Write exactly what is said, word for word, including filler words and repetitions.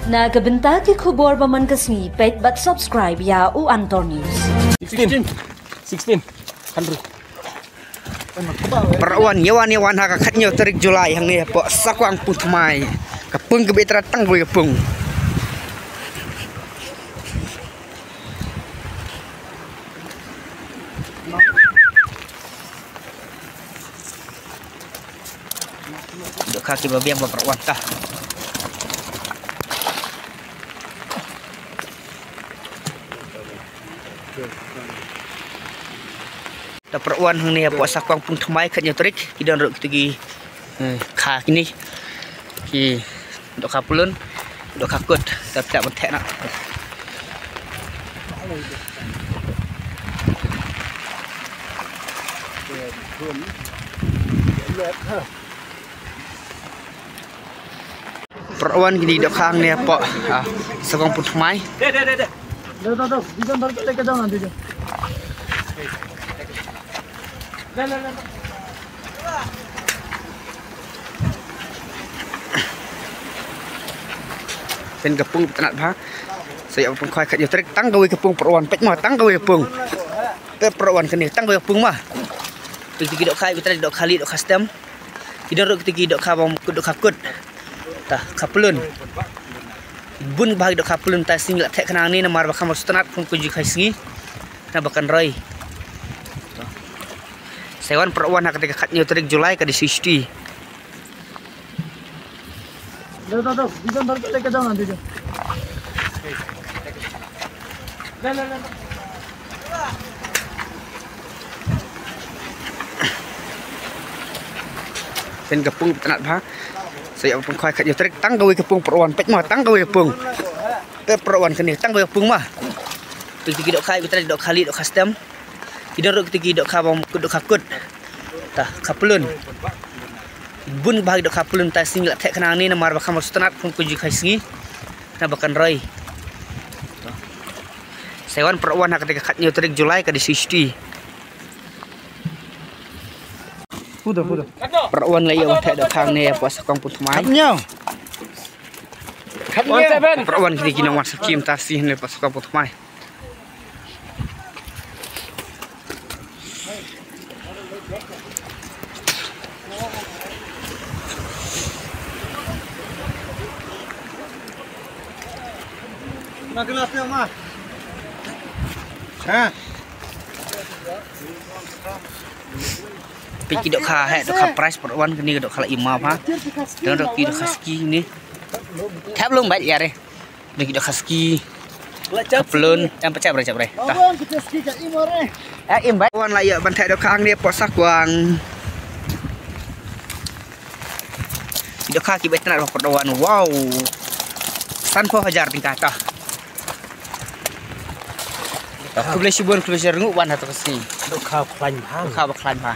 Na ka bynta ki khubor ba man ka sngi, peit bad subscribe ïa U Antor News. Sixteen. Sixteen. Hundred. Para wan, ïa wan, ïa wan ha ka khathynñiew tarik July hangne hapoh Sakwang Pungthymmai. Ka pung kaba ïa trai tang kawei ka pung. Dohkha kiba biang ba para wan ta. Ta para wan hangne hapoh Sakwang Pungthymmai khathynñiew tarik, ki don ruh kito ki, eh, kha kine. Ki dohkha pyllun, dohkha kut, ta pyntheh ban theh noh. Para wan, kine ki dohkha hangne hapoh, ah, Sakwang Pungthymmai. Peit ka pung ba tnat bha. Sa ïa ba pung khwai khathynñiew tarik tang kawei ka pung para wan, peit mo, tang kawei ka pung. Peit para wan, kane tang kawei ka pung mo. Peit ki dohkha, ki trai dohkha lieh, dohkha stem. Ki don ruh kito ki dohkha bym kut, dohkha kut. Ta kha pyllun. Bun bha ki dohkha pyllun, ta sngi la theh khnang ne namar ba kham sngewtynnat kum ka juh ka sngi. Khnang ba kan roi. Sa ïa wan para wan ha kata ka khathynñiew tarik July ka dei shisha. Peit ka pung ba tnat bha. Sa ïa ba pung khwai khathynñiew tarik tang kawei ka pung para wan, peit mo, tang kawei ka pung. Peit para wan, kane tang kawei ka pung mo. Peit ki dohkha, ki trai dohkha lieh, dohkha stem. Ki don ruh kito ki dohkha bym kut, dohkha kut. Ta kha pyllun. Bun bha ki dohkha pyllun, ta sngi la theh khnang ne namar ba kham sngewtynnat kum ka juh ka sngi. Khnang ba kan roi. Sa ïa wan para wan ha kata ka khathynñiew tarik July ka dei shisha. Para wan, la ïa wan theh dohkha hangne hapoh Sakwang Pungthymmai. Khathynñiew. Khathynñiew. Para wan, kine ki nongwan sakhi mynta shi hangne hapoh Sakwang Pungthymmai. Peit ki dohkha, heh, dohkha prize para wan, kane ka dohkha la i ma bha. Don ruh ki dohkha ski ne. Thep lum bad ïa re. Don ki dohkha ski. Kha pyllun, em, pachap re, chap re. Ta. Em, bad wan, la ïa ban theh dohkha hangne hapoh Sakwang. Ki dohkha kiba tnat bha para wan. Wow. Sanphew hajar tyngka ta. Khublei shibun, khublei shibun, nguh wan ha kata ka sngi. Dohkha ba khlaiñ bha. Dohkha ba khlaiñ bha.